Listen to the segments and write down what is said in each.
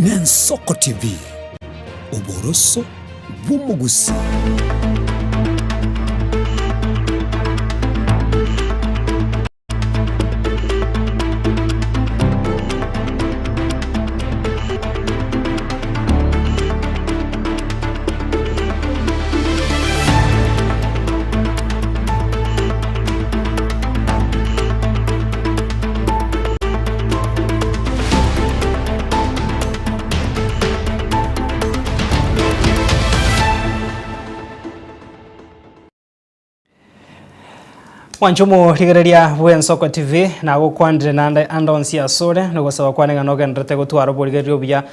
Nensoko TV, oboroso bw'omogusii. Mwanche omorigereria bw'Ensoko TV, nagokwandire naende ande onsi asore, nogosaba kwane ng'a nogenderete gotwara oborigereria obuya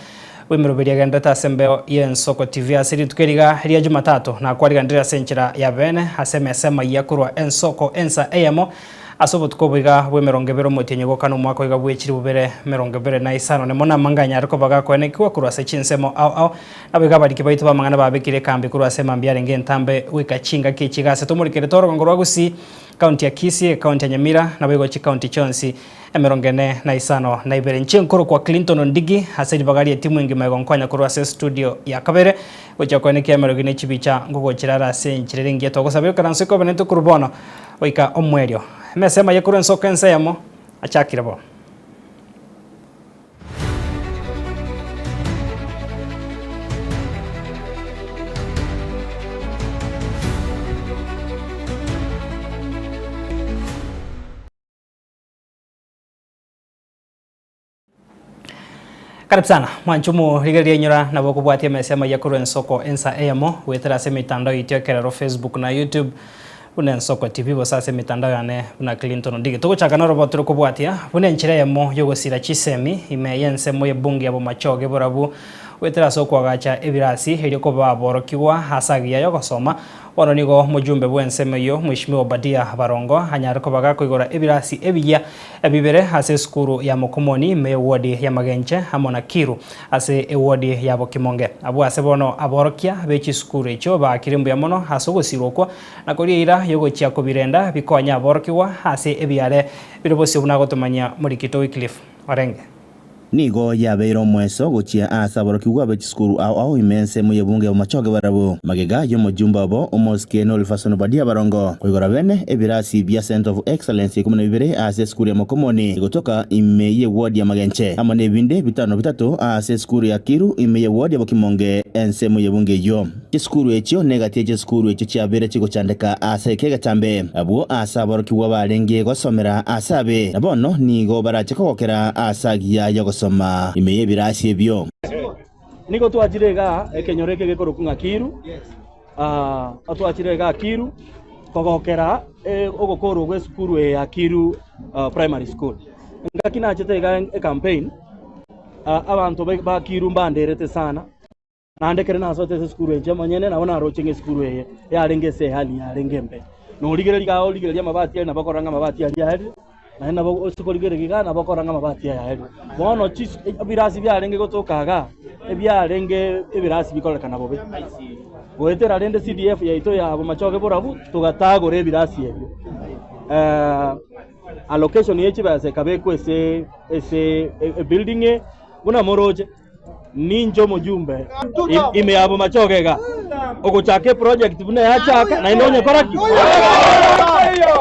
bw'emeroberi egenderete ase embeo y'Ensoko TV ase rituko eri iga ria Jumatatu, nakwariganire ase enchera ya beene ase emesa emayia korwa Ensoko ensa eyemo ase obotuko obo iga bw'emerongo ebere omotienyi gokana omwaka oiga bwe chilifu bibere emerongo ebere na isano nemo namang'ana anyare koba gakoenekigwa korwa ase chinsemo ao ao Nabo igo abariki baito b'amang'ana babekire ekambi korwa ase emambia arenge entambe goika chingaki echi iga ase tomorikerete orogongo rwa Gusii, county ya Kisii, county ya Nyamira, naboigo chicounty chionsi 45. Inche nkorokwa Clinton Ondigi ase ribaga ri'etimu engima egonkonya korwa ase estudio ya kabere gochia koenekia emerogi ne chibicha ngogochera are ase enchera ere engiya togosaba ekaranso ekobenetwe korwa bono goika omoerio. Emesa emaye korwa ensoko ense eyemo achakire bo. Karibu sana mwanche omorigereria inyora nabo okobwatia emesa amaiya korwa ensoko ensa eyemo goetera ase emitandao yaito ekerero Facebook na YouTube buna ensoko TV gose ase emitandao yane buna Clinton Ondieki. Togochaka norobo tore kobwatia buna enchera eyemo yogosira chisemi ime y'ensemo y'ebunge ya Bomachoge borabu goetera ase okoagacha ebirasi erio koba aborokigwa ase agiya y'ogosoma Bono nigo omojumbe bw'ensemo eyio, Mweshimiwa Obadia Barongo, anyare koba gakoigora ebirasi ebiyia bibere ase esukuru ya Mokomoni ime y'ewodi ya Magenche amo na Kiru ase ewodi ya Bokimonge. Abwo ase bono aborokia be chisukuru echio baakire mbuya mono ase ogosirwa okwo na koria eira y'ogochia kobirenda bikonye aborokigwa ase ebiare bire bosio buna agotomanyia Morikito Wycliffe Orenge. Nigo yabeire omoeso gochia aase aborokigwa be chisukuru ao ao ime ensemo y'ebunge y'Omochoge barabwo. Magega y'omojumbe obo, omosike Nolfason Obadia Barongo, koigora bene ebirasi bia Centre of Excellence ikomi na bibere aase esukuru ya Mokomoni egotoka ime y'eward ya Magenche, amo nebinde bitano na bitato aase esukuru ya Kiru ime y'eward ya Bokimonge ensemo y'ebunge eyio. Chisukuru echio negati ye chisukuru echio chiabeire chigochandeka aase eke egetambe, abwo aase aborokigwa barenge gosomera aase abe, na bono nigo barache kogokera aase agiya y'ogosoma ime y'ebirasi ebio. Nigo twachire igaa ekenyoro eke gekorokwa ng'a Kiru, twachire igaa Kiru kogokera ogokorwa gwa esukuru eye ya Kiru Primary School. Engaki nachete igaa ecampaign, abanto ba Kiru mbanderete sana. Naende ekero nasoete ase esukuru enche omonyene, nabo naroche ng'a esukuru eye yarenge ase ehali yarenge embe. Na origereria iga origereria amabati aria nabo okorora ng'a amabati aria aerire, naende nabo ase korigereria iga nabo okorora ng'a amabati aya aerire. Bono chis ebirasi biarenge gotoka igaa, ebiarenge ebirasi bikorekana bobe. Goetera rende CDF yaito ya Bomachoge Borabu, togatagora ebirasi ebio. Allocation ye chibesa ekabekwa ase ase ebuilding eye, buna moroche. Ninche omojumbe ime ya Bomachoge iga, ogochaka eproject buna yachaka naende onyekora ki?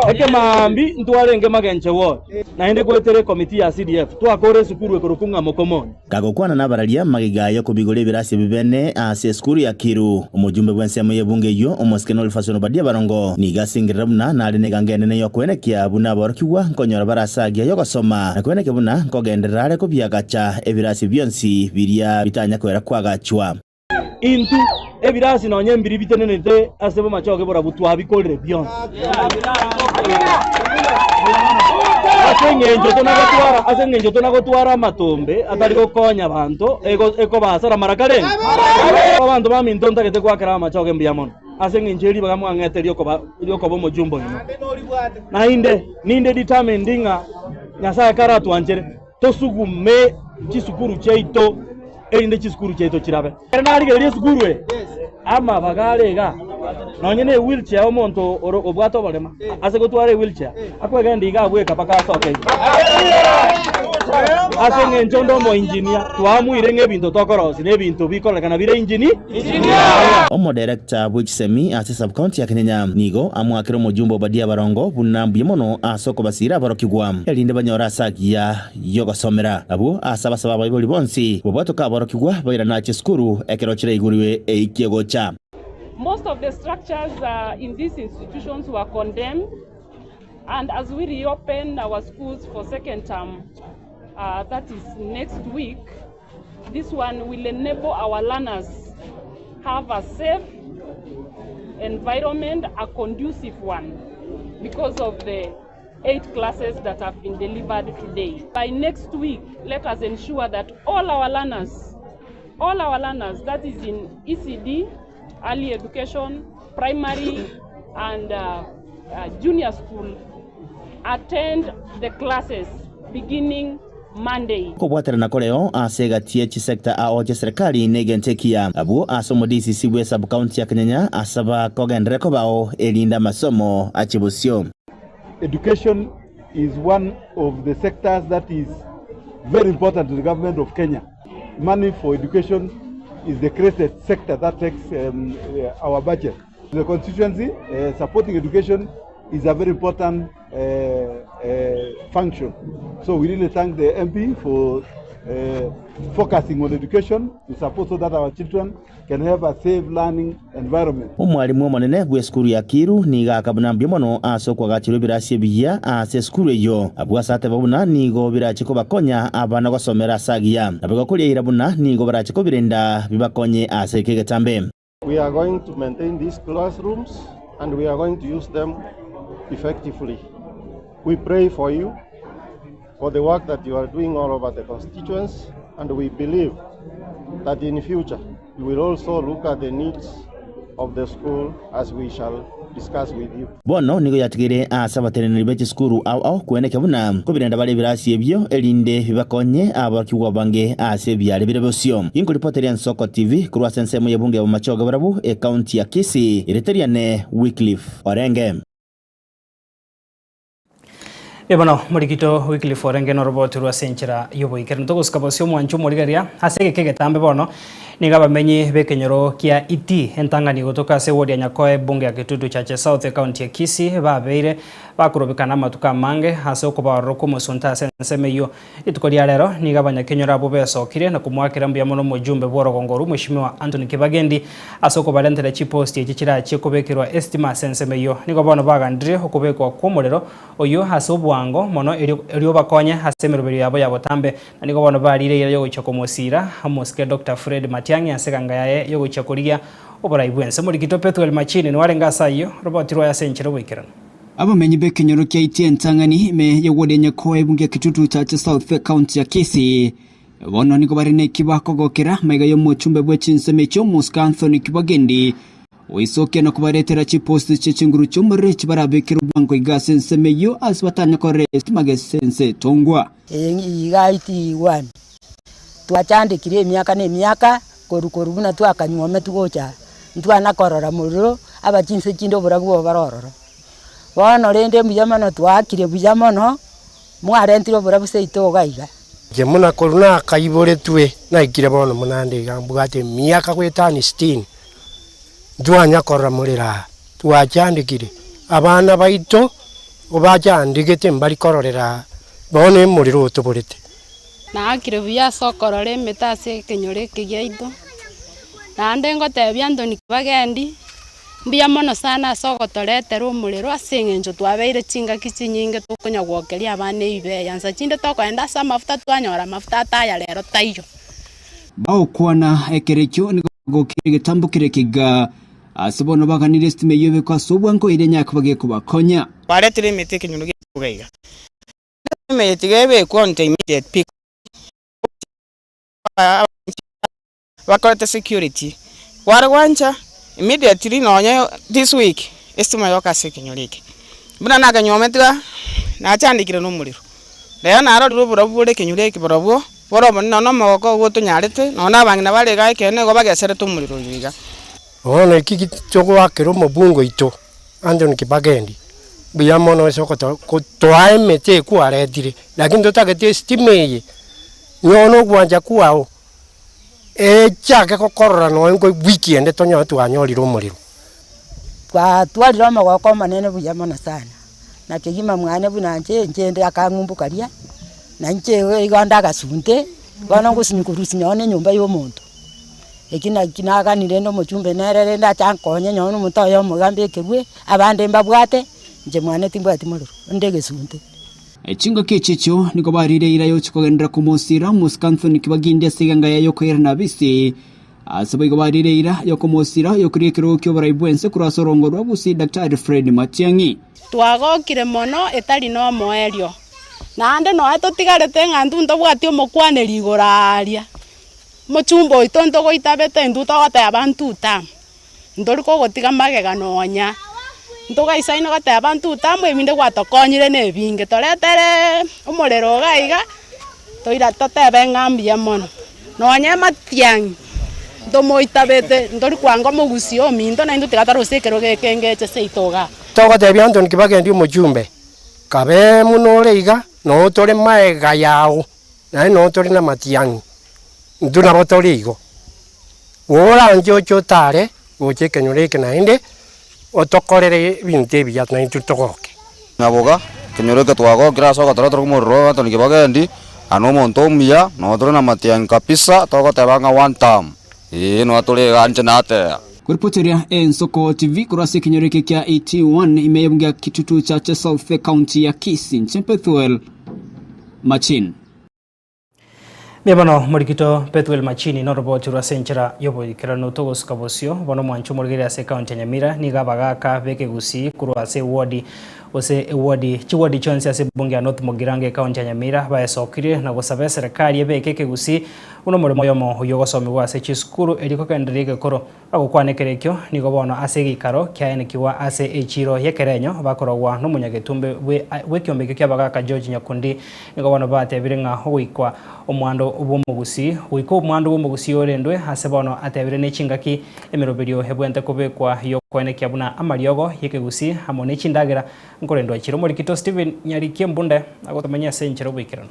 Ekemaambi ntwarenge Magenche ward naende goetera ecommittee ya CDF twakora esukuru ekorokwa ng'a Mokomoni. Gagokwana nabararia magega y'okobigora ebirasi ebi bene ase esukuru ya Kiru, omojumbe bw'ensemo y'ebunge eyio, omosike Nolfason Obadia Barongo, nigo asingerera buna nare neganga enene y'okoenekia buna aborokigwa nkonyora bare ase agiya y'ogosoma, na koenekia buna nkogenderera are kobiagacha ebirasi bionsi biria bitanya kwera koagachwa. Intwe ebirasi nonya mbiri bitenenete ase bomachoge borabu twabikorire bionsi. Ase engencho tonagotwara ase engencho tonagotwara amatombe atari gokonya abanto ego ekoba hasara mara karenge. Abanto baminto ntagete goakera amachoge mbuya mono ase engencho ye ribaga mwang'ete riokoba riokoba omojumbe oino. Naende ninde determined ng'a Nyasae karatwanchere Tosugume chisukuru chiaito, erinde chisukuru chiaito chirabe. Ekero narigereria esukuru eye, amabaga are igaa, nonye ne ewheelchair omonto ore obwate oborema, ase gotwara ewheelchair, akwegenda igaa bweka mpaka asoke ime. Ase eng'encho onde omoinjinia, twaamuire ng'a ebinto tokorosia nebinto bikororekana bire injini. Omoderekta bwe chisemi ase sub-county ya Kenyenya nigo amoakire omojumbe Obadia Barongo buna mbuya mono ase okobasiira aborokigwa erinde banyore ase agiya y'ogosomera. Abwo ase abasaba abaibori bonsi bobwatoke aborokigwa bairane ache esukuru ekero chiraigurwe eiki egocha. Most of the structures in these institutions were condemned and as we reopen our schools for second term that is next week, this one will enable our learners have a safe environment, a conducive one because of the 8 classes that have been delivered today. By next week, let us ensure that all our learners, all our learners, that is in ECD, early education, primary and junior school, attend the classes beginning Monday. Kobwaterana koreo ase egati ye chisecta ao chi'eserekari negento ekiya. Abwo ase omo DCC bwe sub-county ya Kenyenya asaba kogenderere kobao erinde amasomo achie bosio. Education is one of the sectors that is very important to the government of Kenya. Money for education is the greatest sector that takes our budget. The constituency supporting education is a very important function. So we really thank the MP for focusing on education to support so that our children can have a safe learning environment. Omwalimu omonene bw'esukuru ya Kiru nigo akabuna mbuya mono ase okoagacherwa ebirasi ebiya ase esukuru eyio. Abwo ase ateba buna nigo birache kobakonya abana gosomera ase agiya. Naboigo koria eira buna nigo barache kobirenda bibakonye ase eke egetambe. We are going to maintain these classrooms and we are going to use them effectively. We pray for you, for the work that you are doing all over the constituents, and we believe that in future you will also look at the needs of the school as we shall discuss with you. Bono nigo yatigeire ase abateneneri be chisukuru ao ao kweneka buna nkobirenda bare ebirasi ebio, erinde bibakonye aborokigwa bange ase ebiare bire bosio. Inkoripoteria Ensoko TV korwa ase ensemo y'ebunge ya Bomachoge Borabu, ekaunti ya Kisii, erieta riane Wycliffe Orenge. Erio bono morikito Wycliffe orenge noroboti rwa ase enchera y'oboikeranu. Togosika bosio omwancho omorigereria ase egeka egetambe bono nigo abamenyi b'ekenyoro kia Itii entang'ani gotoka ase ewodi ya Nyakoe ebunge ya Kitutu Chache South ekaunti ya Kisii babeire bakorobekana amatuko amange ase okobaorora kw'omosunte ase ensemo eyio. Rituko ria rero nigo abanyakenyoro abwo besokire na komoakera mbuya mono omojumbe bw'orogongo orwo Mweshimiwa Anthony Kibagendi ase okobarentera chiposti echi chirachie kobekerwa esitima ase ensemo eyio. Nigo bono bagandirie okobekwa kw'omorero oyio ase obwango mono erio erio obakonye ase emeroberio yabo ya botambe. Na nigo bono barire eira y'ogochia komosiira omosike Doctor Fred Matiang'i ase eganga yaye y'ogochia korigia oborai bw'ense. Omorikito Pethuel Machini nwarenge ase ayio, roboti rwaye ase enchera oboikeranu. Abamenyi b'ekenyoro kia Itia entang'ani ime y'ewodi ya Nyakoe ebunge ya Kitutu Chache South ekaunti ya Kisii bono nigo bare neki bakogokera amaiga y'omochumbe bwe chinsemo echio Omosike Anthony Kibagendi oisokia na kobaretera chiposti chie chinguru chi'omorero echi barabekere obwango iga ase ensemo eyio ase batanye korera esitima gese ense etongwa. Eye iga itiigwani, twachandekire emiaka na emiaka, korwa korwa buna twakanywometwe gocha aa, ntwana korora morero, aba chinse chinde oborabu obo bare ororo. Bono rende mbuya mono twaakire buya mono, mwarentire oborabu seito iga iga. Inche buna korwa nakaiboretwe, naikire bono buna nde iga mbwate emiaka goetania sitini, ntwanya korora morero aa, twachandekire, abana baito Obachandegete mbari kororera aa, bono emorero otoborete. Naakire buya ase okorora emete ase ekenyoro eke giaito, naende ngotebia Anthony Kibagendi, mbuya mono sana ase ogotoretera omorero ase eng'encho twabeire chingaki chinyinge tokonya gwokeria abana ebibe nsa chinde tokoenda ase amafuta twanyora amafuta ataya rero taiyo. Bagokwana ekero ekio nigo bagokire egetambo keria keiga Ase bono baganirie esitima eyio ebekwe ase obwango eria nyakoba gekobakonya. Baretire emete ekenyoro giaito iga iga. Emete tiga ebekwe on the immediate pick bakorete security kware gwancha immediately nonye this week esitima yoka ase ekenyoro eke. Buna nakanyomete iga nachandekire na omorero, rero narorire oborabu bore ekenyoro eke borobwo bore obonene nonye na omogoko ogo tonyarete nonye na abang'ina bare igaa ekeene nigo bageserete omorero oyo iga. Bono eki togoakera omobunge oito Anthony Kibagendi, Mbuya mono ase ogoto gotoa emete eye kwaretire, lakini totagete esitima eye, nyowe ogwancha kwao, echake gokorora nonye nko ewiki ende tonyore twanyorire omorero. Twatwarire omogoko omonene buya mono sana, na kegima mwane buna inche, inche inde akang'umbu karia, na inche igo inde agasunte, bono ngosinywa korusia nonye na enyomba ya omonto. Eki naki naganire rende omochumbe nere rende ache ankonye nonye na omonto oyomo iga mbekerwe, abande mbabwate, inche mwane timbwati morero, onde egesunte. Chingaki echi echio nigo barire eira y'ogochia kogenderera komosiira omosike Anthony Kibagindi ase eganga yaye y'okoirana abisi. Ase boigo barire eira y'okomosiira oyokoria ekerogo ki'oborai bw'ense korwa ase orongo rwa Gusii Daktari Fred Matiang'i. Twagokire mono etari nomoerio, naende nonya totigarete ng'a intwe ntobwati omokwaneri igoro aaria. Omochumba oito ntogoitabete intwe togoteba ntutama, ntori kogotiga magega nonya, ntogaisaine goteba ntutama ebinde gwatokonyire na ebinge, toretere omorero iga iga, toira totebe ng'a mbuya mono. Nonya amatiang'i ntomoitabete, ntori kwanga omogusii ominto naintwe tiga torose ekerogo ekenge eche seito igaa. Togotebia Anthony Kibagendi omochumbe, kabe buna ore iga, noo tore magega yao. Naende noo tore namatiang'i, intwe nabo tore igo. Oranche oche otare gocha ekenyoro eke naende, otokorere ebinto ebiya naintwe togoke. Nyaboga, ekenyoro eke twagokire ase ogotoretera omorero o Anthony Kibagendi, aa nomonto omuya, noo tore namatiang'i kabisa, togoteba ng'a one term, eeh noo tore igaa inche nateeba. Koripoteria Ensoko TV korwa ase ekenyoro eke kia ET1 ime y'ebunge ya Kitutu Chache South ekaunti ya Kisii, inche Bethuel Machine. Mbuya bono morikito Bethuel Machini noroboti rwa ase enchera y'oboikeranu togosuka bosio bono omwancho omorigereria ase ekaunti ya Nyamira nigo abagaka b'ekegusii korwa ase ewodi gose ewodi chiwodi chionsi ase ebunge ya North Mugirango ekaunti ya Nyamira baesokirie na gosaba eserekari ebeke ekegusii buna omoremo oyomo oyio ogosomigwa ase chisukuru erio kogendereria egekoro Bagokwana ekero ekio, nigo bono ase egeikaro kiaenekigwa ase echiiro y'ekerenyo bakorogwa nomonyagetumbe bw'ekiombe ekio ki'abagaaka George Nyakundi. Nigo bono batebire ng'a ogoikwa omwando bw'omogusii goika omwando bw'omogusii orendwe ase bono atebire nechingaki emeroberio ebwente kobekwa y'okoenekia buna amariogo y'ekegusii amo nechindagera nkorendwa chire. Omorikito Stephen Nyarikie Mbunde agotomanyia ase enchera oboikeranu.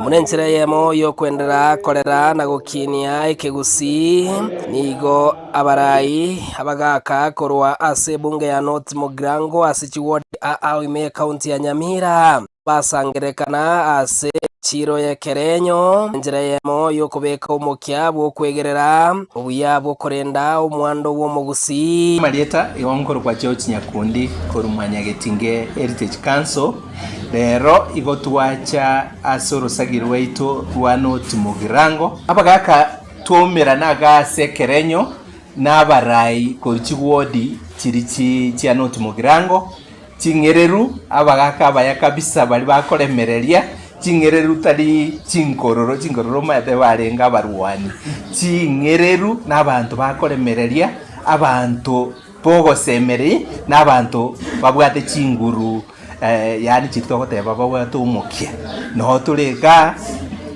Buna enchera eyemo y'okwenderera korera na gokinia ekegusii, nigo abarai abagaaka korwa ase ebunge ya North Mugirango ase chiward aa ime y'ekaunti ya Nyamira basangererekana ase chiiro y'ekerenyo, enchera eyemo y'okobeka omokia bw'okwegerera obuya bw'okorenda omwando bw'omogusii. Amarieta igo nkorokwa George Nyakundi korwa Mwanyagetinge Heritage Council, rero igo twacha ase orosagi rwaito rwa North Mugirango. Abagaka twaumerana iga ase ekerenyo na abarai korwa chiwodi chiria chia North Mugirango. Ching'ereru, abagaaka abaya kabisa baria bakoremereria, ching'ereru tari chinkororo, chinkororo omanyete barenge abarwani, ching'ereru na abanto bakoremereria, abanto bogosemeria, na abanto babwate chinguru yaani chiria togoteba babwate omokia. Noo tore igaa,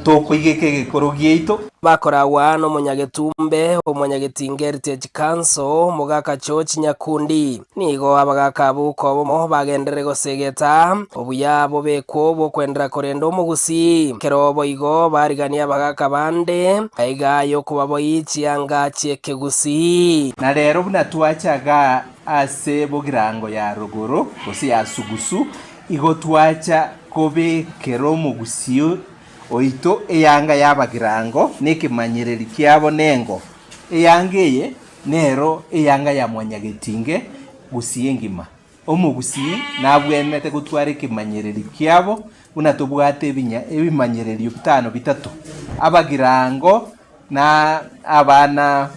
tokoigeka egekoro giaito. Bakoragwa nomonyagetumbe, omonyagetinga Heritage Council, omogaka George Nyakundi. Nigo abagaaka abwo kobomo bagenderere gosegeta obuya bobekwo bw'okwendera korenda omogusii. Ekero boigo barigania abagaaka bande aiga y'okobaboi chianga chi'ekegusii. Na rero buna twacha igaa ase bogirango ya rogoro, gose ya sugusu, igo twacha kobekera omogusii oito eyanga y'abagirango nekemanyereri kiabo nengo. Eyanga eye Nero eyanga ya mwanyagetinge gusii engima. Omogusii nabwenerete gotwara ekemanyereri kiabo buna tobwate ebinya ebimanyererio bitano bitato, abagirango na abana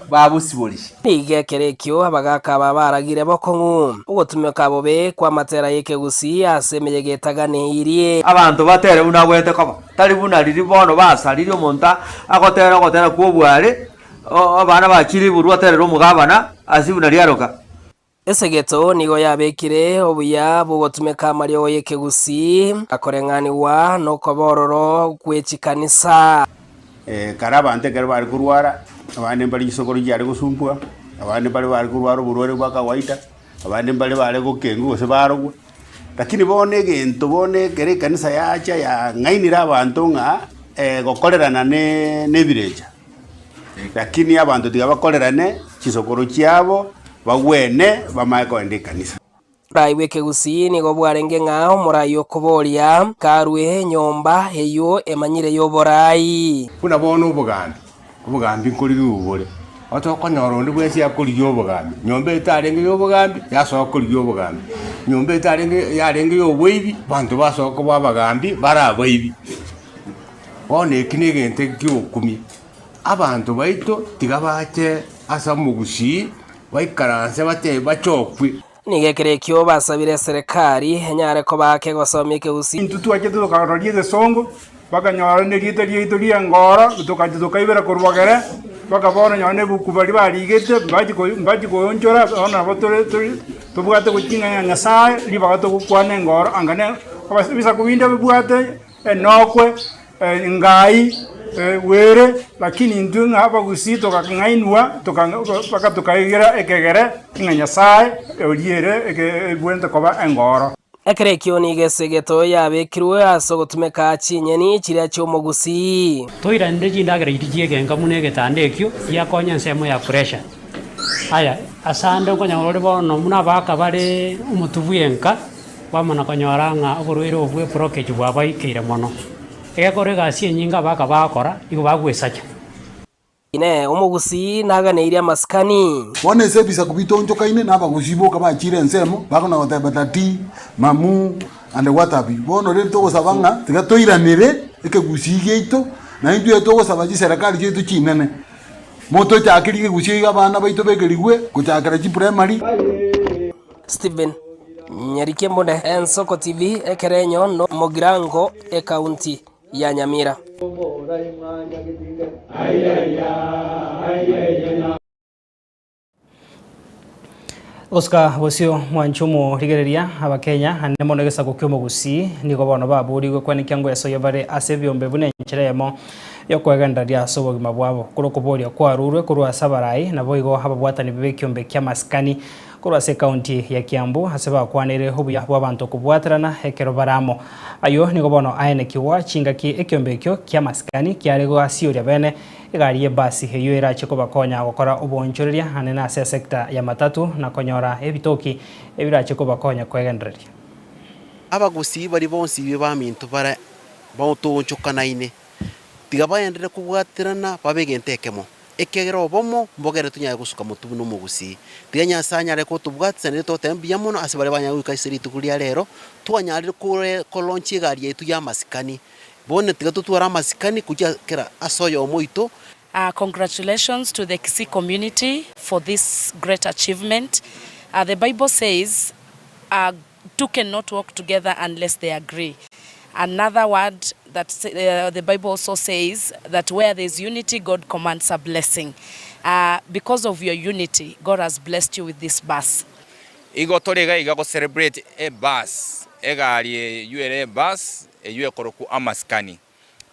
ba bosibori. Nigo ekero ekio abagaaka aba baragire bokong'u ogotumeka bobe kw'amatera y'ekegusii ase emeyega etaganeirie. Abanto batere buna agwenerete koba, tari buna riria bono basaririe omonto agotera ogotera kw'obware, Abana ba Chilibu rwaterire omogabana ase buna riaroka. Esegeto nigo yabekire obuya bw'ogotumeka amariogo y'ekegusii akoreng'anigwa nokoba ororo gwe chikanisa. Kare abanto ekero bare korwara, abande mbare chisokoro chiare gosumbua, abande mbare bare korwara oborwaire bwa kawaida, abande mbare bare gokengwa gose barogwa. Lakini bono egento bono ekero ekanisa yacha yang'ainire abanto ng'a gokorerana ne ebirecha. Lakini abanto tiga bakorerane chisokoro chiabo, bagwene, bamanye kogenda ekanisa. Oborai bw'ekegusii nigo bwarenge ng'a omorai okoboria, Karue enyomba eyio emanyire y'oborai. Buna bono obogambi, obogambi nkorigiwa bore, otokonyora onde bwensi akorigia obogambi, nyomba etarenge ya obogambi, yasoa korigia obogambi, nyomba etarenge yarenge ya oboibi, abanto basoa koba abagambi bare abaibi. Bono eki na egento kia ogokumia, abanto baito tiga bache ase omogusii, baikaranse batebe bachokwe. Nigo ekero ekio basabire eserekari enyare koba kegosomia ekegusii. Intwe twachete tokaroria egesongo, bakanyora nerieta riaito ri'engoro, tokacha tokaibera korwa bogere, mpaka bono nonye na ebuku baria barigete mbachi ko mbachi koonchora, bono nabo tore tore tobwate goching'ana na Nyasaye, ribaga togokwana engoro anga ne abas ebisaku binde bibwate enokwe, engai, were, lakini intwe ng'a abagusii tokang'ainwa toka mpaka tokaegera ekegere ng'a Nyasaye oria ere eke ebwenerete koba engoro. Ekero ekio nigo esegeto yabekirwe ase ogotumeka chinyeni chiria chi'omogusii. Toiranire chindagera chiria chi'egenka buna egetanda ekio giakonya ensemo ya pressure. Aya, asande okonyora ore bono buna abagaka bare omotwe bw'enka, Kwamana konyora ng'a oborwaire obo bw'eprokeji bwabaikeire mono. Egekora egasi enyinge abaka bagokora, nigo bagwesacha. Inee! Omogusii naganeirie amasikani? Bono ase ebisaku bitonchokaine na abagusii boka bachiire ensemo, bakona goteba tati, mamu, and what have you. Bono rende togosaba ng'a tiga toiranere ekegusii giaito, na intwe togosaba chiserekari chiaito chinene, motochakerie ekegusii iga abana baito begerigwe gochakera chiprimary. Stephen Nyariki Embune, Ensoko TV, Ekerenyo, no Mogirango, Ekaunti ya Nyamira. Gosuka bosio mwanche omorigereria abakenya ande mono egesaku kia omogusii nigo bono baborigwe kwenekia ngwesoyia bare ase ebiombe buna enchera eyemo y'okwegendereria ase obogima bwabo. Korwa okoboria kwarurwe korwa ase abarai naboigo ababwatani b'ekiombe kia amasikani Korwa ase ekaunti ya Kiambu ase bakwaneire obuya bw'abanto kobwaterana ekero bare amo. Ayio nigo bono aenekigwa chingaki ekiombe ekio ki'amasikani kiare goasioria bene egari y'ebasi eyio erache kobakonya gokora oboonchoreria anene ase esekta ya matatu na konyora ebitoki ebirache kobakonya kwegendereria. Abagusii baria bonsi baminto bare baotoonchokanaine, tiga baenderere kobwaterana babe egento ekemo. Ekiagera obomo mbogere tonyare gosuka motwe buna omogusii. Tiga Nyasae anyare kotobwatisa naende togoteba mbuya mono ase baria banyare goika ase rituko ria rero, twanyarire kore kolaunch egari yaito ya amasikani. Bono tiga totware amasikani gochia kera ase oyomo oito. Congratulations to the Kisii community for this great achievement. The bible says two cannot walk together unless they agree. Another word that the bible also says that where there is unity God commands a blessing. Because of your unity God has blessed you with this bus. Igo tore iga iga go celebrate ebus, egari eywo ere ebus eywo ekorokwa amasikani.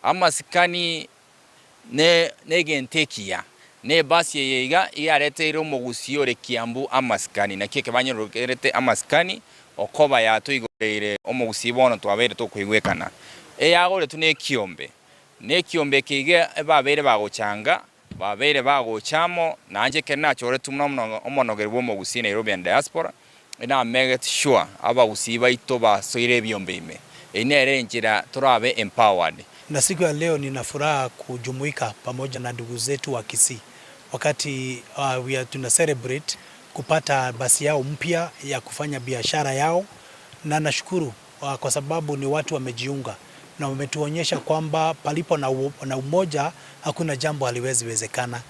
Amasikani ne negento ekiya, na ebasi eye iga yareteire omogusii ore Kiambu amasikani, naki eke banyerokerete amasikani okoba yatoigoreire omogusii bono twabeire tokoigwekana. Eyagoretwe nekiombe, na ekiombe eke iga babeire bagochanga, babeire bagocha amo, nainche ekero nachoretwe buna omonogeri bw'omogusii Nairobi and Diaspora, Na make sure abagusii baito basoire ebiombe ime. Eyio nere enchera torabe empowered. Na siku ya leo nina furaha kujumuika pamoja na ndugu zetu wa Kisii wakati we are tuna celebrate kupata basi yao mpya ya kufanya biashara yao, na nashukuru kwa sababu ni watu wamejiunga na wametuonyesha kwamba palipo na umoja hakuna jambo haliwezi wezekana.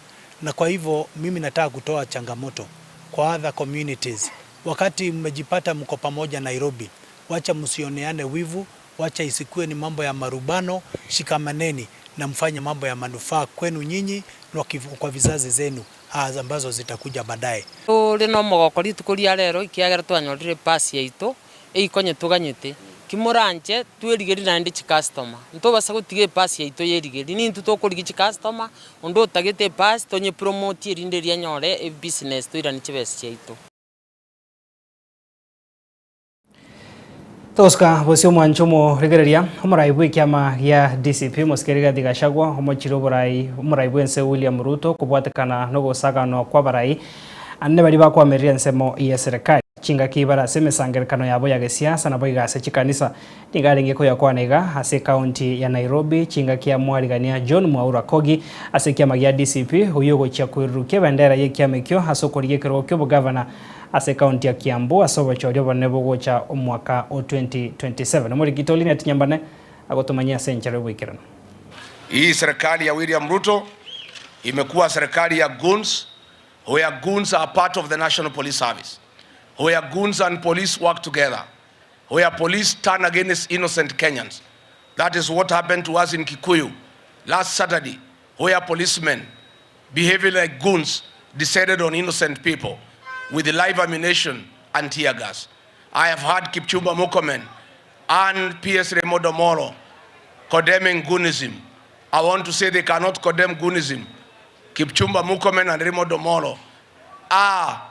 Na kwa hivyo mimi nataka kutoa changamoto kwa other communities. Wakati mmejipata mko pamoja Nairobi, wacha msioneane wivu, wacha isikue ni mambo ya marubano, shikamaneni na mfanye mambo ya manufaa kwenu nyinyi na kwa vizazi zenu ambazo zitakuja baadaye. Tore nomogoko rituko ria rero ekiagera twanyorire epasi yaito eikonye toganyete. Kimoranche twerigerie naende chicustomer. Ntobasa gotiga epasi yaito yerigerie, nintwe tokorigia chicustomer, onde otagete epasi tonyepromotie erinde erio anyore ebusiness toiranie chibesa chiaito. Togosuka bosio omwancho omorigereria, omorai bw'ekiama gia DCP Omosike Rigathi Gachagua omochire oborai omorai bw'ense William Ruto kobwatekana nogosaganwa kw'abarai anene baria bakoamerera ensemo y'eserekari. Chingaki bare ase emesangererekano yabo ya gesiasa naboigo ase chikanisa. Nigo arenge koyakwana iga ase ekaunti ya Nairobi chingaki amwarigania John Mwaura Kogi ase ekiama gia DCP oyio ogochia koirurukia ebendera y'ekiama ekio ase okorigia ekerogo ki'obogavana ase ekaunti ya Kiambu ase obochori obonene bogocha omwaka o 2027. Omorikito Linet Nyambane agotomanyia ase enchera y'oboikeranu. Hii serikali ya William Ruto imekuwa serikali ya goons where goons are part of the National Police Service, where goons and police work together, where police turn against innocent Kenyans. That is what happened to us in Kikuyu last Saturday, where policemen behaving like goons descended on innocent people with live ammunition and tear gas. I have heard Kipchumba Murkomen and PS Raymond Omolo condemning goonism. I want to say they cannot condemn goonism. Kipchumba Murkomen and Raymond Omolo are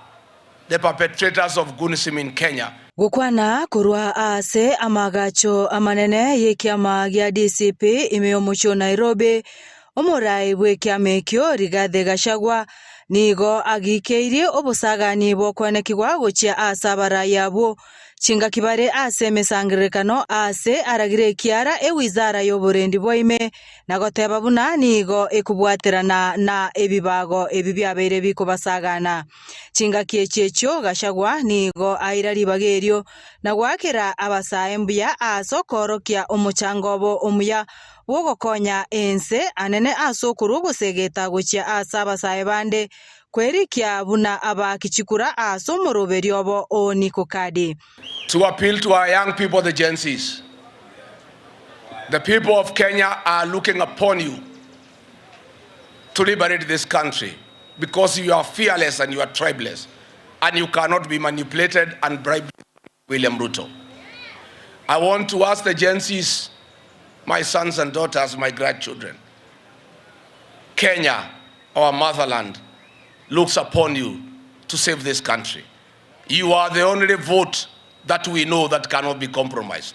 the perpetrators of goonism in Kenya. Gokwana korwa ase amaagacho amanene y'ekiama gia DCP ime y'omochie o Nairobi, omorai bw'ekiama ekio Rigathi Gachagua nigo agikeirie obosagani bw'okoenekigwa gochia ase abarai abwo chingaki bare ase emesangererekano aase aragire ekiara ewizara y'oborendi bwa ime na goteba buna nigo ekobwaterana na ebibago ebi biabeire bikobasagana. Chingaki echi echio Gachagua nigo aira ribaga erio na goakera abasae mbuya ase okoorokia omochango obo omuya bw'ogokonya ense anene ase okorua ogosegeta gochia ase abasae bande kwerikia buna abaaki chikura ase omoroberio obo o Nikokadi. To appeal to our young people the Gen Zs. The people of Kenya are looking upon you to liberate this country because you are fearless and you are tribeless and you cannot be manipulated and bribed William Ruto. I want to ask the Gen Zs, my sons and daughters, my grandchildren, Kenya, our motherland, looks upon you to save this country. You are the only vote that we know that cannot be compromised.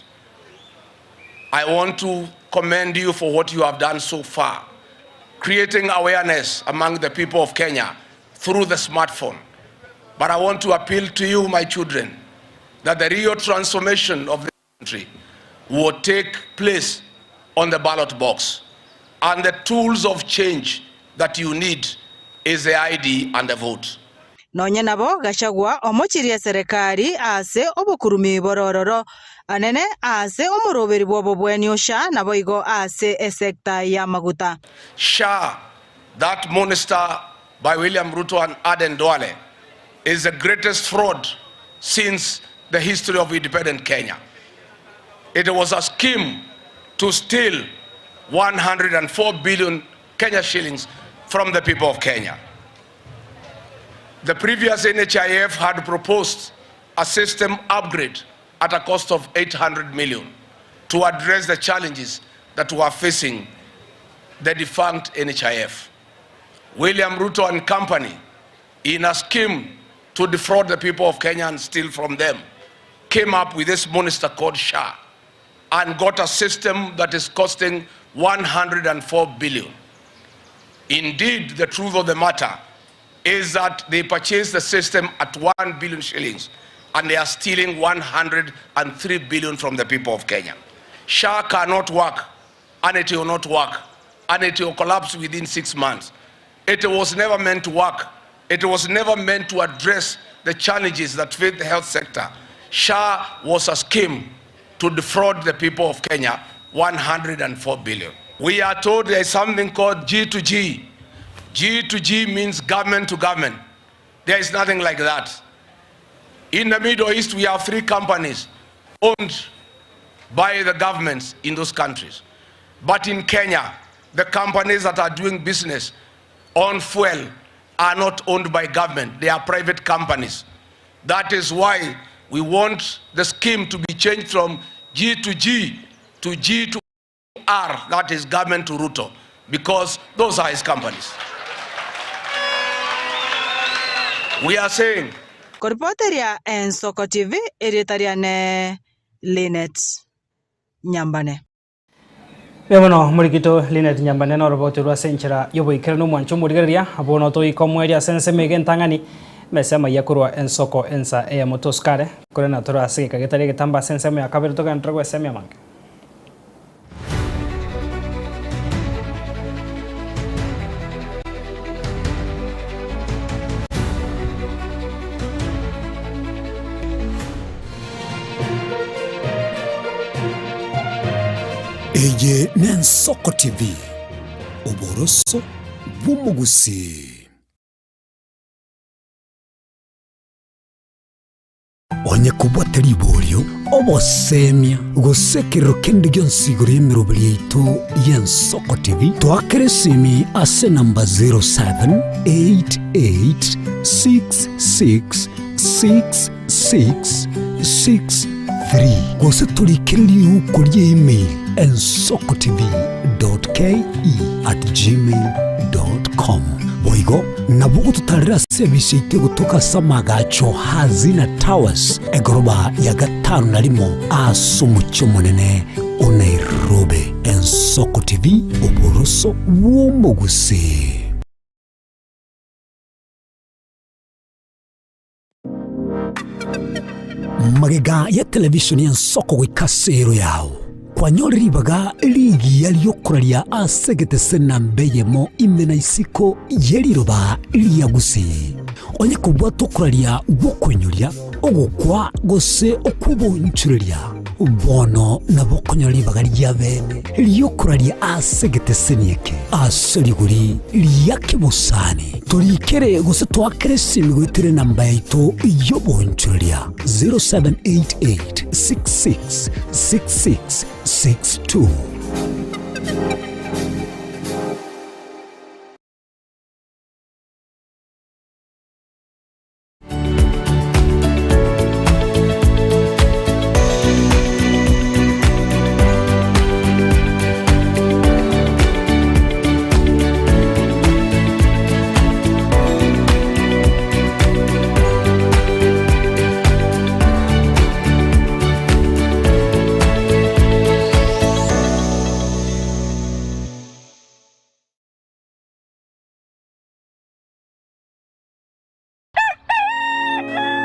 I want to commend you for what you have done so far, creating awareness among the people of Kenya through the smartphone. But I want to appeal to you, my children, that the real transformation of the country will take place on the ballot box. And the tools of change that you need is the ID and the vote. Nonye nabo, Gachagua omochirie eserekari ase obokurumi borororo anene ase omoroberi bw'obobweni o SHA naboigo ase esecta y'amaguta. SHA, that monster by William Ruto and Aden Duale, is the greatest fraud since the history of independent Kenya. It was a scheme to steal 104 billion Kenya shillings from the people of Kenya. The previous NHIF had proposed a system upgrade at a cost of 800 million to address the challenges that were facing the defunct NHIF. William Ruto and company, in a scheme to defraud the people of Kenya and steal from them, came up with this monster called SHA and got a system that is costing 104 billion. Indeed, the truth of the matter is that they purchased the system at 1 billion shillings and they are stealing 103 billion from the people of Kenya. SHA cannot work and it will not work and it will collapse within 6 months. It was never meant to work. It was never meant to address the challenges that face the health sector. SHA was a scheme to defraud the people of Kenya 104 billion. We are told there is something called G to G. G to G means government to government. There is nothing like that. In the Middle East, we have 3 companies owned by the governments in those countries. But in Kenya, the companies that are doing business on fuel are not owned by government. They are private companies. That is why we want the scheme to be changed from G to G to G to R, that is government to Ruto, because those are his companies. We are saying. Koripoteria Ensoko TV, erieta riane Linet Nyambane. Mbuya mono morikito Linet Nyambane noroboto rwa ase enchera y'oboikeranu omwancho omorigereria bono toika omoerio ase ensemo iga entang'ani emesa amaiya korwa ensoko ensa eyemo tosukare korende natore ase egeka getari egetambe ase ensemo ya kabere togenderere gwesemia amange. Eye n'Ensoko TV, oboroso bw'omogusii. Onye kobwate riborio, obosemia, gose ekerero kende gionsi igoro y'emeroberi yaito y'Ensoko TV, toakere esimi ase enamba 0788666663 gose torikere riuko ria email ensokotv.ke@gmail.com. Boigo nabo ogototarera ase ebisi yaito egotoka ase amagacho Hazina Towers, egoroba ya gatano na rimo ase omochie omonene o Nairobi. Ensoko TV, oboroso bw'omogusii. Magega ya televishoni y'ensoko goika ase ero yao, kwanyore ribaga rigiya ri'okoraria ase egetese namba eyemo ime na isiko ye riroba ria Gusii. Onye kobwata okoraria gw'okoinyoria, ogokwa gose okw'obonchoreria, bono nabo okonyora ribaga ria bene ri'okoraria ase egeteseni eke ase rigori ria kebosani. Torikere gose toakere esimi goetera enamba yaito y'obonchoreria 0788 66 66 62.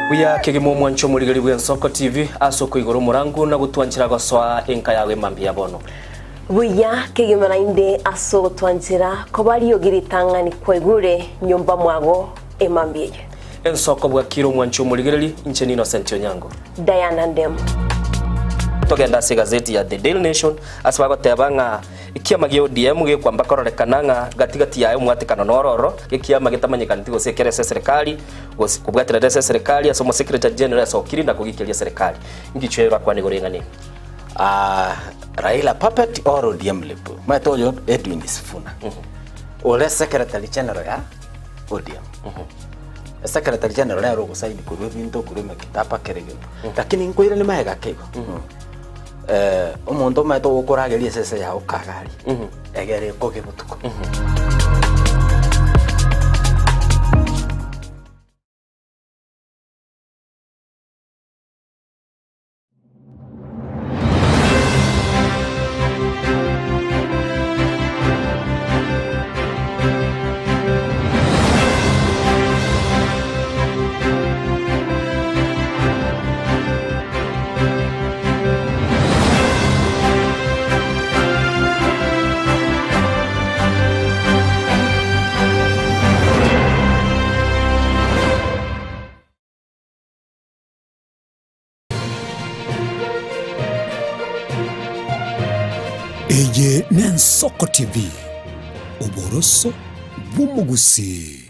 Buya kegima omwancho omorigeri bw'Ensoko TV ase okoigora omorangu na gotwanchera gosoa enka yago emambia ya bono. Buya kegima naende ase ogotwanchera koba riogi ritang'ani kwaigure nyomba mwago emambia eye. Ensoko bwakire omwancho omorigereri, inche n'Innocent Onyango. Diana Ndemo. Togende ase egazeti ya The Daily Nation ase bagoteba ng'a Ekiama gia ODM gekwamba kororekana ng'a gati gati yaye omwatekano noro oro, gekiama getamanyekaneti gose ekere ase eserekari, gose kobwaterera ase eserekari ase omosekretary general asokiri na kogikeria eserekari. Inki orakwane igoro y'eng'ana eye? Ah, Raila puppet or ODM lip. Omanyete oyo Edwin Sifuna. Ore secretary general ya ODM. Secretary general nere ogosaini korwa ebinto korwa emekitaba kera egento. Lakini nkoiranie magega ake igo. Eh, omonto omanyete ogokorageria esese yao kagaria egere ekoge botuko. Eye n'Ensoko TV, oboroso bw'omogusii.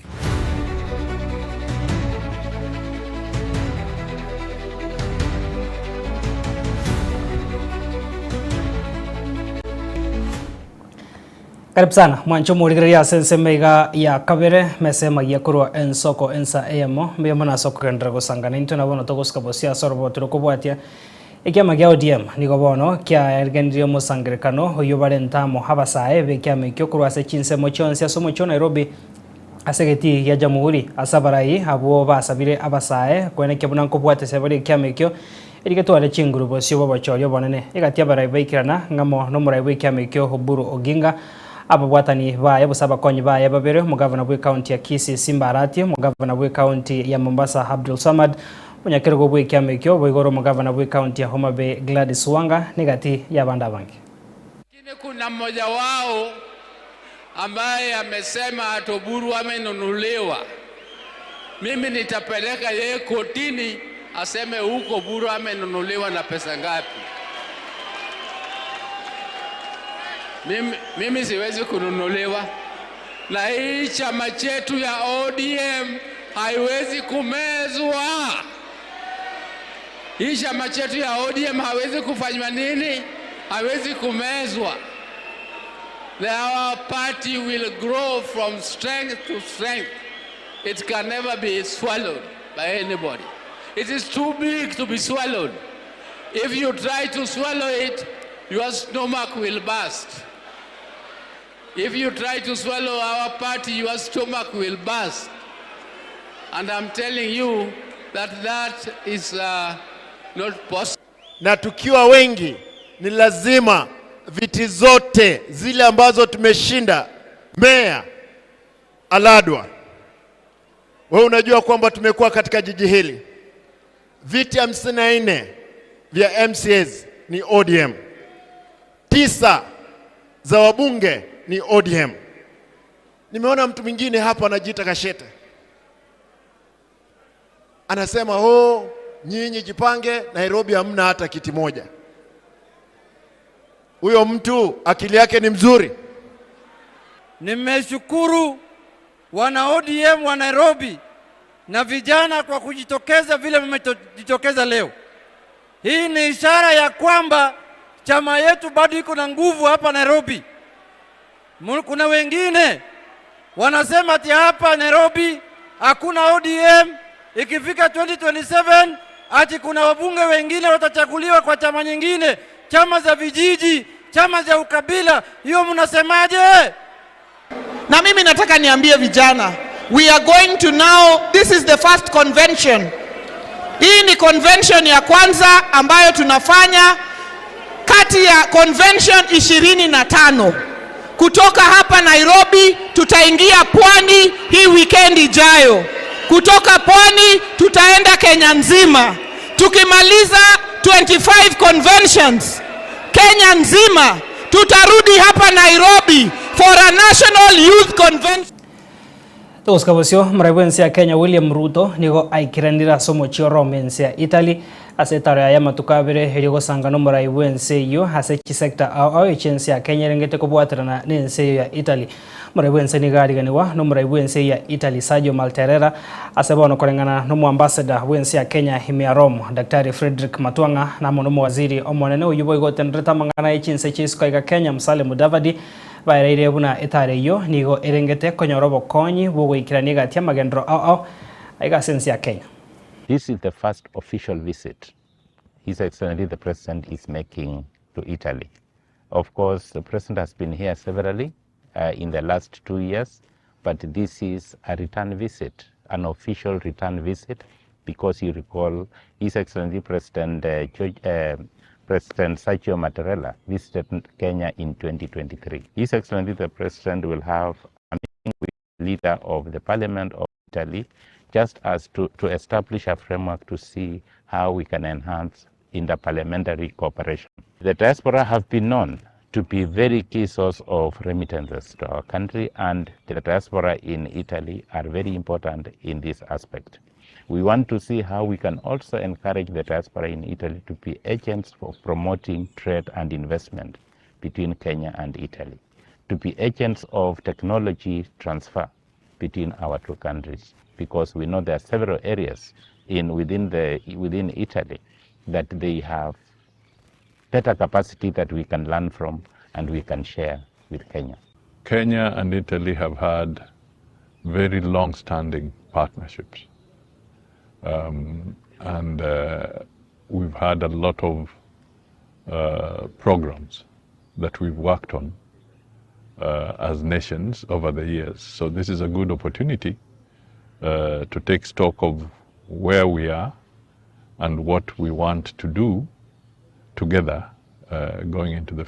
Karibu sana mwanche omorigereria ase ensemo iga ya kabere mesa emagia korwa ensoko ensa eyemo mbuya mono ase okogenderera gosangana intwe na bono togosuka bosio ase oroboto rokobwatia. Ekiama gia ODM nigo bono kiaergenirie omosangerekano oyio barente amo abasae b'ekiama ekio korwa ase chinsemo chionsi ase omochie o Nairobi ase egetii gia Jamhuri ase abarai abwo basabire abasae koenekia buna nkobwatesia bare ekiama ekio erio getware chinguru bosio bw'obochori obonene. Egati abarai baikerana ng'amo nomorai bw'ekiama ekio Oburu Oginga, ababwatani baye gose abakonyi baye babere, omogavana bw'ecounty ya Kisii Simba Arati, omogavana bw'ecounty ya Mombasa Abdul Samad, Omonyakerogo bw'ekiama ekio boigo ore omogavana bw'ecounty ya Homa Bay Gladys Wanga negati y'abande abange. Lakini kuna mmoja wao ambaye amesema ati Oburu amenunuliwa. Mimi nitapeleka yeye kotini aseme huko Oburu amenunuliwa na pesa ngapi. Mimi, mimi siwezi kununuliwa na hii chama chetu ya ODM haiwezi kumezwa. Hii chama chetu ya ODM hawezi kufanywa nini? Hawezi kumezwa. Our party will grow from strength to strength. It can never be swallowed by anybody. It is too big to be swallowed. If you try to swallow it, your stomach will burst. If you try to swallow our party, your stomach will burst. And I'm telling you that that is uh, not possible. Na tukiwa wengi ni lazima viti zote zile ambazo tumeshinda, meya Aladwa, wewe unajua kwamba tumekuwa katika jiji hili viti 54 vya MCAs ni ODM, tisa za wabunge ni ODM. Nimeona mtu mwingine hapa anajiita Kashete, anasema oh, nyinyi jipange, Nairobi hamna hata kiti moja. Huyo mtu akili yake ni mzuri. Nimeshukuru wana ODM wa Nairobi na vijana kwa kujitokeza vile mmejitokeza leo. Hii ni ishara ya kwamba chama yetu bado iko na nguvu hapa Nairobi. Kuna wengine wanasema ati hapa Nairobi hakuna ODM, ikifika 2027 ati kuna wabunge wengine watachaguliwa kwa chama nyingine, chama za vijiji, chama za ukabila. Hiyo mnasemaje? Na mimi nataka niambie vijana, we are going to now, this is the first convention. Hii ni convention ya kwanza ambayo tunafanya kati ya convention 25 kutoka hapa Nairobi tutaingia pwani hii weekend ijayo. Kutoka pwani tutaenda Kenya nzima. Tukimaliza 25 conventions Kenya nzima, tutarudi hapa Nairobi for a national youth convention. Togosika bosio, omorai bw'ense ya Kenya William Ruto nigo aikeranire ase omochie o Rome ense ya Italy ase etaro yaye amatuko abere erio gosanga nomorai bw'ense eyio ase chisector ao ao echi'ense ya Kenya erengete kobwaterana nense eyio ya Italy. Omorai bw'ense nigo ariganiwa nomorai bw'ense eyio ya Italy Sergio Malterera ase bono koreng'ana nomoambassador bw'ense ya Kenya ime ya Rome Daktari Fredrick Matuang'a na amo nomowaziri omonene oyio boigo otenerete amang'ana ye chinse chi'isiko aiga Kenya Musalia Mudavadi Baereire buna etaara eyio nigo erengete konyora obokonyi bw'ogoikerania egati y'amagenderero ao ao aiga ase ense ya Kenya. This is the first official visit His Excellency the President is making to Italy. Of course, the President has been here severally uh, in the last two years, but this is a return visit, an official return visit, because you recall His Excellency President, uh, George, uh, President Sergio Mattarella visited Kenya in 2023. His Excellency the President will have a meeting with the leader of the Parliament of Italy, just as to, to establish a framework to see how we can enhance interparliamentary cooperation. The diaspora have been known to be very key source of remittances to our country and the diaspora in Italy are very important in this aspect. We want to see how we can also encourage the diaspora in Italy to be agents for promoting trade and investment between Kenya and Italy, to be agents of technology transfer between our two countries, because we know there are several areas in within, the, within Italy that they have better capacity that we can learn from and we can share with Kenya. Kenya and Italy have had very long-standing partnerships. Um, and uh, we've had a lot of programs that we've worked on as nations over the years. So this is a good opportunity to take stock of where we are and what we want to do together going into the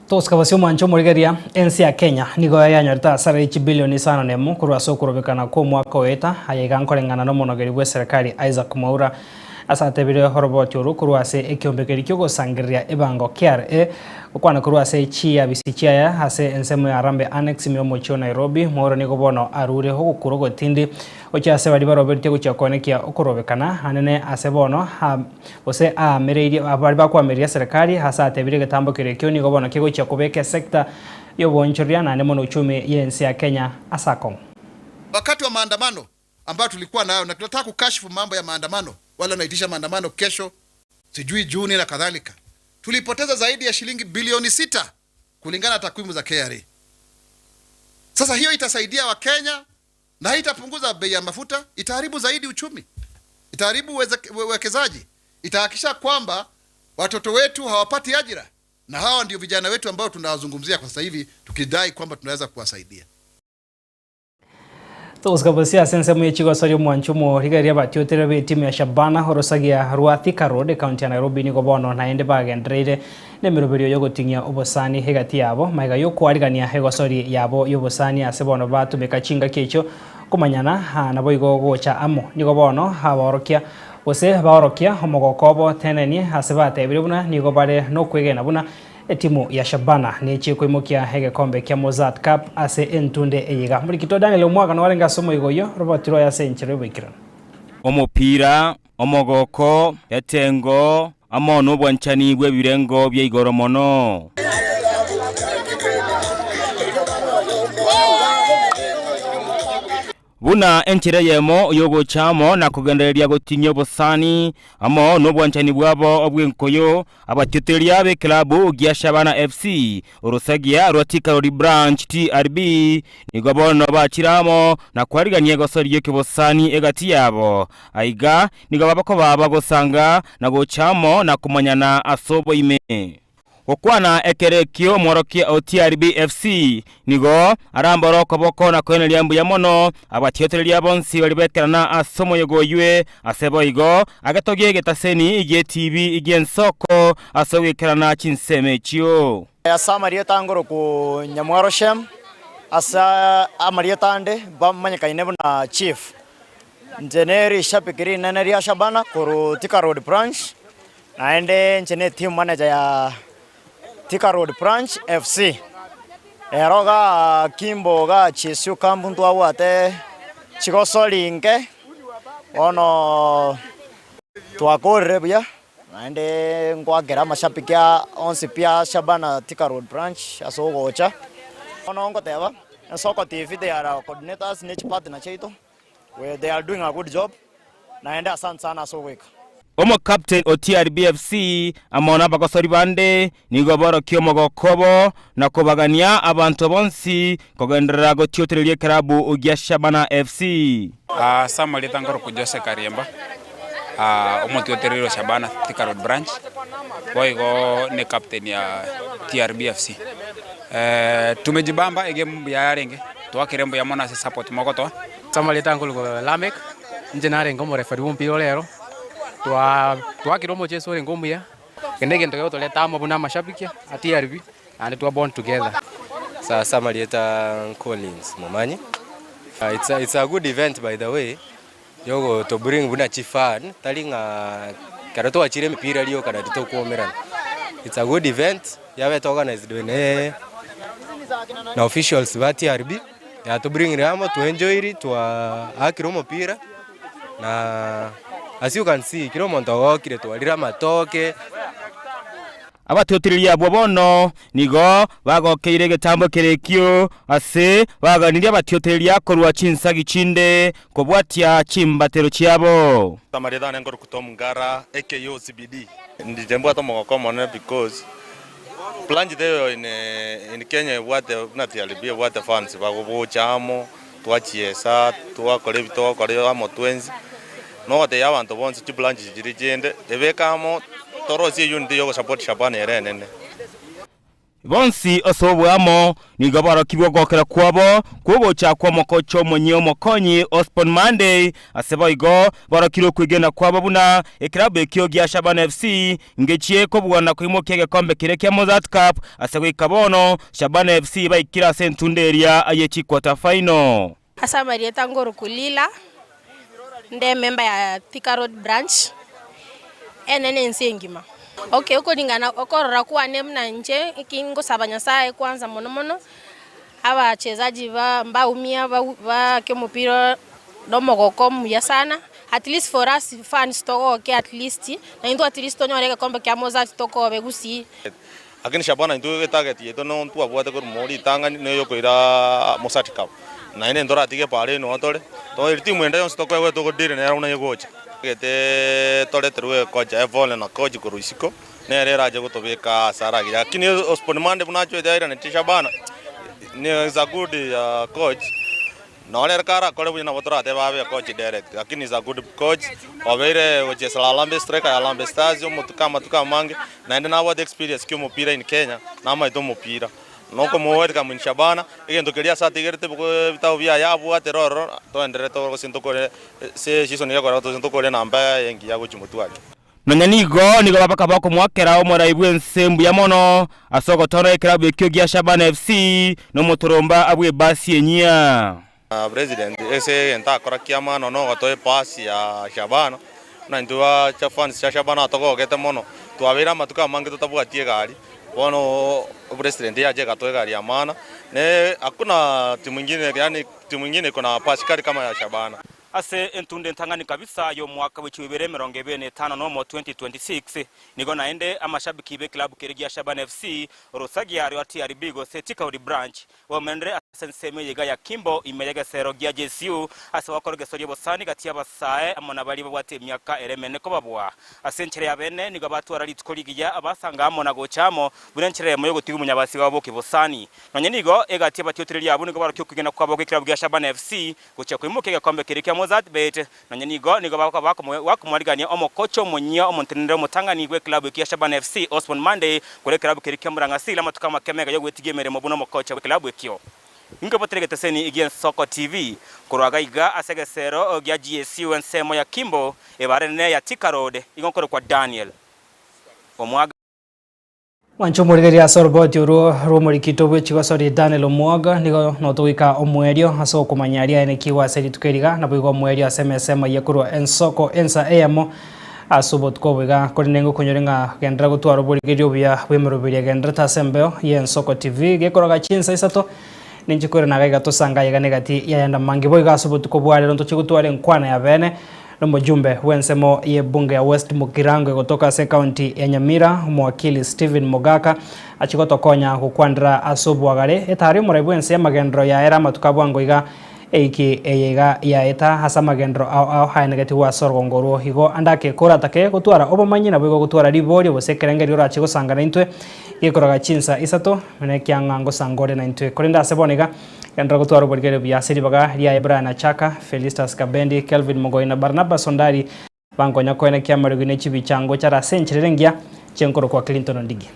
Tosika bosio omwancho omorigereria, ense ya Kenya nigo yanyorete hasara ye chibilioni isano na emo korwa ase okorobekana kw'omwaka oeta, aya iga nkoreng'ana nomonogeri bw'eserekari Isaac Mwaura ase atebire oroboti orwo korwa ase ekiombekeri kiogosangereria ebango KRA gokwana korwa ase chiabisi chiaye ase ensemo ya Harambee Annex ime y'omochie o Nairobi. Mwaura nigo bono arure ogokura ogotindi gochia ase baria baroberetie gochia koenekia okorobekana anene ase bono Gose aamereirie baria bakoamereria serikali ase atebirie egetambo keria ekio nigo bono kegochia kobeka esecta y'oboonchoreria naende mono uchumi y'ense ya Kenya ase akong'u. Wakati wa maandamano ambayo tulikuwa nayo na tunataka kukashifu mambo ya maandamano, wale wanaitisha maandamano kesho, sijui Juni na kadhalika, tulipoteza zaidi ya shilingi bilioni 6 kulingana na takwimu za KRA. Sasa hiyo itasaidia Wakenya na haitapunguza bei ya mafuta, itaharibu zaidi uchumi, itaharibu uwekezaji, itahakikisha kwamba watoto wetu hawapati ajira, na hawa ndio vijana wetu ambao tunawazungumzia kwa sasa hivi tukidai kwamba tunaweza kuwasaidia. Togosika bosio ase ensemo ye chigosoria omwancho omorigereria abatiotereri b'etimu ya Shabana orosagia rwa Thika Road ekaunti ya Nairobi nigo bono naende bagendereire nemeroberio yogoting'ia obosani egati yabo magega yokwarigania egosori yabo yobosani ase bono batumeka chingaki echio komanyana naboigo gocha amo nigo bono abaorokia gose baorokia omogoko obo tenenie ase batebire buna nigo bare nokwegena buna Etimu ya Shabana nechie koimokia egekombe kia Mozzart Cup ase entunde eye iga. Morikito Daniel Omwaga noarenge ase omoigo oyio, roboti rwaye ase enchera y'oboikeranu. Omopira, omogoko, etengo, amo nobwanchani bw'ebirengo bia igoro mono. Buna enchera eyemo y'ogocha amo na kogendereria gotinyia obosani amo nobwanchani bwabo bw'enkoyo, abatioteria b'eklabu gia Shabana FC, orosagia rwa Thika Road Branch, TRB, nigo bono bachire amo na kwarigania egosori y'ekebosani egati yabo. Aiga nigo bakoba bagosanga na gocha amo na komanyana ase oboime. Gokwana ekero ekio omworokia o TRB FC nigo arambore okoboko na koeneria mbuya mono abatiotereria bonsi baria bekerana ase omoyega oywe, ase boigo agetogie egetaseni gi'etibi gi'ensoko ase ogoikerana chinsemo echio. Ase amarieta ngoroku Nyamwaro Shem, ase amarieta ande bamanyekaine buna Chief. Inche ne rishabiki rinene ria Shabana korwa Thika Road Branch. Naende inche ne team manager ya Thika Road Branch FC. Ero igaa Kimbo igaa Chisiu camp ntwabwate chigosori inke, bono twakorire buya naende ngoakera amashabiki onsi pi a Shabana Thika Road Branch ase ogocha. Bono ngoteba, Ensoko TV they are our coordinators ne chipartner chiaito. They are doing a good job naende asante sana ase ogoika. Omokapteni o TRB FC amo nabagosori bande nigo borokia omogoko obo na kobagania abanto bonsi kogenderera gotiotereria ekerabu gia Shabana FC. Ase amarieta nkorokwa Jose Kariemba, omotiotereri o Shabana Thika Road Branch, boigo ne captain ya TRB FC. Tumejibamba egame mbuya yarenge, twakire mbuya mono ase support mogotoa. Ase amarieta nkorokwa Lameck, inche narenge omorefari bw'omopira ore ero, twakire omocheso orenge omuya, eke negento kegotoreta amo buna amashabiki a TRB naende twa bond together. Sasa amarieta Collins Momanyi. It's a, it's a good event by the way, yogo to bring buna chifan, tari ng'a kero twachire emipira rioka nari tokomerana. It's a good event, yabete organized ne na officials ba TRB, yatobringire amo twenjoiri twaakire omopira na as you can see kera omonto ogokire twarire amatoke. Abatotereria abwo bono nigo bagokeire egetambo keria ekio ase baganirie abatiotereria korwa chinsagi chinde kobwatia chimbatero chiabo. Amarieta ane nkorokwa Tom Ngara aka OCBD. Inche mbwate omogoko omonene because branch teiyo in in Kenya ebwate buna TRB ebwate fans bagobocha amo twachiesa twakora ebi togokora amo twensi, nogotebia abanto bonsi chibranch chiria chinde ebeke amo. Torosie eunity ya ogosupport Shabana ere enene. Bonsi ase oboamo nigo barokigwe ogokera kwabo kw'ogocha kw'omokocha omonyia omokonyi Osborne Monday, ase boigo barokire okwegena kwabo buna eklabu ekio gia Shabana FC ngechie kobua na koimokia egekombe keria kia Mozzart Cup ase goika bono Shabana FC baikire ase entunda eria ye chiquarter final. Ase amarieta ngoroku Lila, nde emember ya Thika Road Branch, enene ense engima. Okay, okoringana okorora kwane buna inche eki ngosaba Nyasaye kwanza mono mono, abachezaji ba mbaumia bau baake omopira na omogoko omuya sana, at least for us fans togoke at least, naintwe at least tonyore egekombe kia Mozart tokobe gusii. Lakini Shabana intwe etarget yaito no ntwabwate korwa mo ritang'ani neyo koira Mozzart Cup. Naende ntoratige paro eye noo tore, tori timu ende yonsi tokoegwa togodeal nero buna egocha. Gete toreterwe kocha Evole na coach korwa isiko nere erache gotobeka ase aragiya. Lakini Osborne Mande buna achoete airanete Shabana ne is a good coach. Nonye ere karakore buya nabo toratebe abe coach direct, lakini is a good coach, obeire gochesera Harambee striker ya Harambee Stars omotuko amatuko amange, naende nabwate experience ki omopira in Kenya, namaete omopira. Nokomo welcome in Shabana, egento keria ase atigerete ebitabu biaye abwate roro, toendererete gose ntokore ase season egekora gose ntokore enamba engiya gochia motwe ake. Nonya nigo nigo bakaba bakomoakera omorai bw'ense mbuya mono ase ogotoora ekerabu ekio gia Shabana FC na omotoromba bw'ebasi enyia. President ase egento akora kiamano nogotoa epasi ya Shabana buna intwe ba fans chia Shabana togogete mono twabeire amatuko amange totabwati egari bono president yacha egatoa egari ya maana ne hakuna timu ingine yaani timu ingine iko na pasi kali kama ya Shabana. Ase entunda entang'ani kabisa y'omwaka bw'echumi ibere emerongo ebere na etano nomo, 2026, nigo naende amashabiki b'ekilabu keria gia Shabana FC, orosagia rwa TRB gose Tikauri Branch, baumeranire ase ensemo eye iga ya Kimbo ime y'egesero gia JCU ase gokora egeso ri'obosani gati y'abasae amo na baria babwate emiaka ere emenene kobabua. Ase enchera ya bene nigo batwara rituko rigiya basanga amo na gocha amo buna enchera eyemo y'ogotiga omonyabasi bwabo bw'okebosani. Nonya nigo egati y'abatiotereri abwo nigo barokia okwegena kwabo gw'ekilabu gia Shabana FC Gochia koimokia egekombe keria kia Mozzart Bet, nonya nigo nigo bakoba bakomwarigania omokocha omonyia omontenenere omotang'ani bw'eklabu ekia Shabana FC Osborne Monday korwa ekerabu keria kia Murang'a Seal amatuko amake mega y'ogwetigia emeremo buna omokocha bw'eklabu ekio. Inkobotera egeteseni gi'Ensoko TV korwa gaiga ase egesero gia GSU ensemo ya Kimbo ebara enene ya Thika Road igo nkorokwa Daniel Omwaga. Mwanche omorigereria ase oroboti orwo rw'omorikito bw'echigosori Daniel Omwogo, nigo notogoika omoerio ase okomanya aria aenekigwe ase rituko eri iga, naboigo omoerio ase emesa emayia korwa ensoko ensa eyemo ase obotuko obo iga. Korende ngokonyore ng'a genderera gotwara oborigereria obuya bw'emeroberio egendererete ase embeo y'Ensoko TV. Gekoroga chinsa isato, ninche koirana iga iga tosange aye iga negati y'ayande amange. Boigo ase obotuko bwa rero ntochie gotwara enkwana ya bene. Nomojumbe bw'ensemo y'ebunge ya West Mugirango egotoka ase ekaunti ya Nyamira, omowakili Stephen Mogaka, achia gotokonya gokwanera ase oboagare etari omorai bw'ense y'amagenderero yaera amatuko a bwango iga eiki eye iga yaeta ase amagenderero ao ao aenegetigwe ase orogongo orwo. Igo ande ake koratake gotwara obomanyi naboigo gotwara riborio gose ekerengerio orache gosanga naintwe gekoroga chinsa isato nekiang'a ngosanga ore naintwe. Korende ase bono iga Genderera gotwara oborigeri buya ase ribaga riaye Brian Achaka, Felistus Kabendi, Kelvin Mogoi na Barnabas Ondari bankonya koenekia amariogi ne chibicha ngochare ase enchera ere engiya chi'enkorokwa Clinton Ondigi.